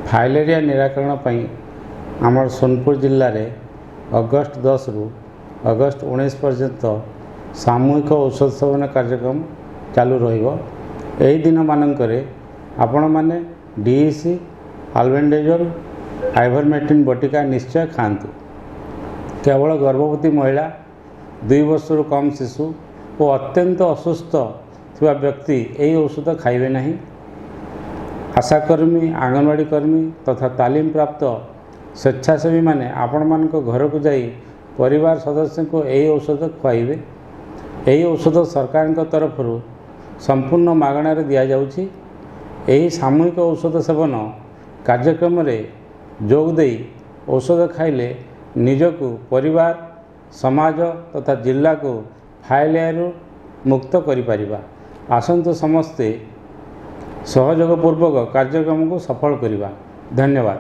Filaria ନିରାକରଣ ପାଇଁ ଆମର ସୋନପୁର ଜିଲ୍ଲାରେ ଅଗଷ୍ଟ 10ରୁ ଅଗଷ୍ଟ 19 ପର୍ଯ୍ୟନ୍ତ ସାମୂହିକ ଔଷଧ ସେବନ କାର୍ଯ୍ୟକ୍ରମ ଚାଲୁ ରହିବ। ଏହି ଦିନମାନଙ୍କରେ ଆପଣମାନେ ଡିଇସି, ଆଲବେଣ୍ଡାଜୋଲ୍, ଆଇଭରମେକ୍ଟିନ୍ ବଟିକା ନିଶ୍ଚୟ ଖାଆନ୍ତୁ। କେବଳ ଗର୍ଭବତୀ ମହିଳା, 2 ବର୍ଷରୁ କମ୍ ଶିଶୁ ଓ ଅତ୍ୟନ୍ତ ଅସୁସ୍ଥ ଥିବା ବ୍ୟକ୍ତି ଏହି ଔଷଧ ଖାଇବେ ନାହିଁ। ଆଶାକର୍ମୀ, ଅଙ୍ଗନବାଡ଼ି କର୍ମୀ ତଥା ତାଲିମ ପ୍ରାପ୍ତ ସ୍ୱେଚ୍ଛାସେବୀମାନେ ଆପଣମାନଙ୍କ ଘରକୁ ଯାଇ ପରିବାର ସଦସ୍ୟଙ୍କୁ ଏହି ଔଷଧ ଖୁଆଇବେ। ଏହି ଔଷଧ ସରକାରଙ୍କ ତରଫରୁ ସମ୍ପୂର୍ଣ୍ଣ ମାଗଣାରେ ଦିଆଯାଉଛି। ଏହି ସାମୂହିକ ଔଷଧ ସେବନ କାର୍ଯ୍ୟକ୍ରମରେ ଯୋଗ ଦେଇ ଔଷଧ ଖାଇଲେ ନିଜକୁ, ପରିବାର, ସମାଜ ତଥା ଜିଲ୍ଲାକୁ ଫାଇଲେରିଆରୁ ମୁକ୍ତ କରିପାରିବା। ଆସନ୍ତୁ, ସମସ୍ତେ ସହଯୋଗ ପୂର୍ବକ କାର୍ଯ୍ୟକ୍ରମକୁ ସଫଳ କରିବା। ଧନ୍ୟବାଦ।